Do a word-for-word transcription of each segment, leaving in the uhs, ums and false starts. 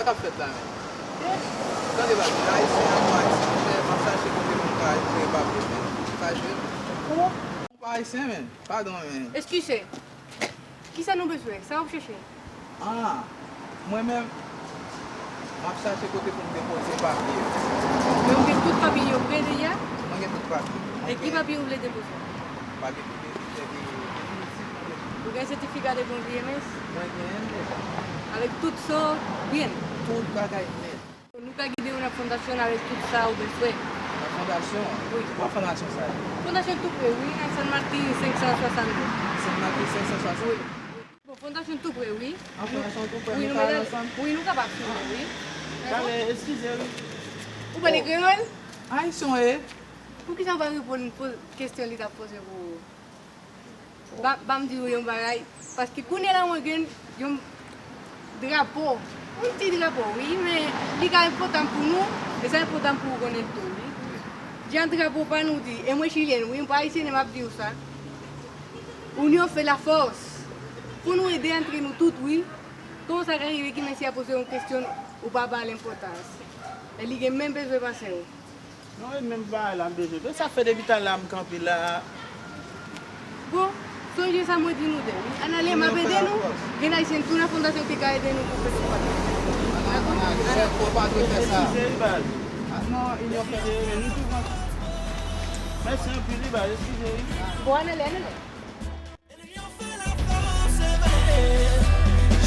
Sa k ap fèt la menm? Tande baz, ayisyen ak nou ayisyen, monchè, m ap chache kote pou m ka jwe papye, men. Ou pa jwe, men. Ou pa ayisyen, men. Padon, men. Eskize. Kisa nou bezwen? Sa w ap chèche? Ah, mwen menm, m ap chache kote pou m depoze papye yo. Men ou gen tout papye yo pre deja? Mwen gen tout papye. E ki papye ou vle depoze? Papye de, de, de, de, de, de, ou gen sètifika de bon V M S? Mwen genyen l deja. Avèk tout sa w gen? Tout bagay nèt. Nou ka gide w nan fondasyon avèk tout sa ou bezwen. Nan fondasyon? Wi. Ki fondasyon sa ye? Fondasyon tou pre, wi, nan San Martin senk san swasann de. San Martin senk san swasann de. Wi. Bon, fondasyon tou pre, wi. An fondasyon tou pre, wi, nou ka al ansanm? Wi, nou kapab, si w vle, wi. Talè, eskize, wi. Ou pale kreyòl? Ayisyen w ye? Poukisa w pa reponn po-, kesyon li t ap poze pou ou? Ba, ban m di w yon bagay, paske kounye a la mwen gen yon drapo, yon ti drapo, wi, men li ka enpòtan pou nou, e sa enpòtan pou ou konnen l tou, wi. Jan drapo pa nou di, e mwen chilyèn, wi, m pa ayisyèn, e m ap di w sa. Union fait la force. Fò nou ede antre nou tout, wi. Kòman sa ka rive ki mesye a poze yon kesyon ou pa ba l enpòtans? E li gen menm bezwen pase w. Non, e menm bagay la m bezwen. Sa fè depi talè a m kanpe la. Bon, sonje sa mwen di nou de, wi. Ann ale, m ap ede nou. Gen ayisyen tou nan fondasyon ki ka ede nou pou fè sa. Ann ale, ann ale. Fò pa dwe fè sa. Eskize, wi, baz. Ah, non, inyon fè. Eskize, wi, nou tou pran. Mèsi anpil, wi, baz. Eskize, wi. Bon, ann ale, ann ale. Linyon fè lafòs, vre.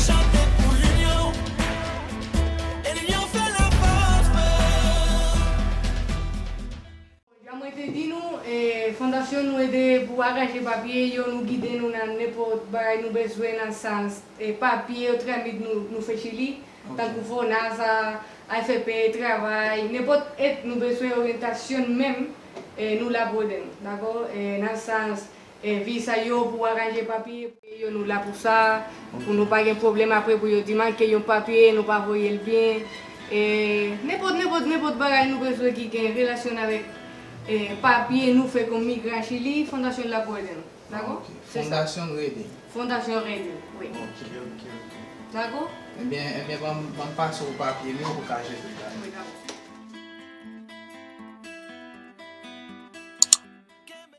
Chante pou linyon. E linyon fè lafòs, vre. Jan mwen te di nou, e, fondasyon nou ede pou aranje papye yo, nou gide nou nan nenpòt bagay nou bezwen nan sans, e, papye yo, tramit nou, nou fè Chili, tankou FONASA, A F P, travay, nenpòt èd nou bezwen, oryantasyon menm, e, nou la pou ede nou, dakò? E, nan sans, e, visa yo pou aranje papye yo, nou la pou sa, pou nou pa gen pwoblèm apre pou yo di manke yon papye, nou pa voye l byen. E, nenpòt, nenpòt, nenpòt bagay nou bezwen ki gen relasyon avèk, e, papye nou fè kòm migran Chili, fondasyon la pou ede nou. Dakò? Ok. Se sa. Fondasyon Rede. Fondasyon Rede, wi. Ok, ok, ok. Dakò? Ebyen, ebyen, ban m, ban m pase w papye m yo pou ka jere bagay. Wi, dakò.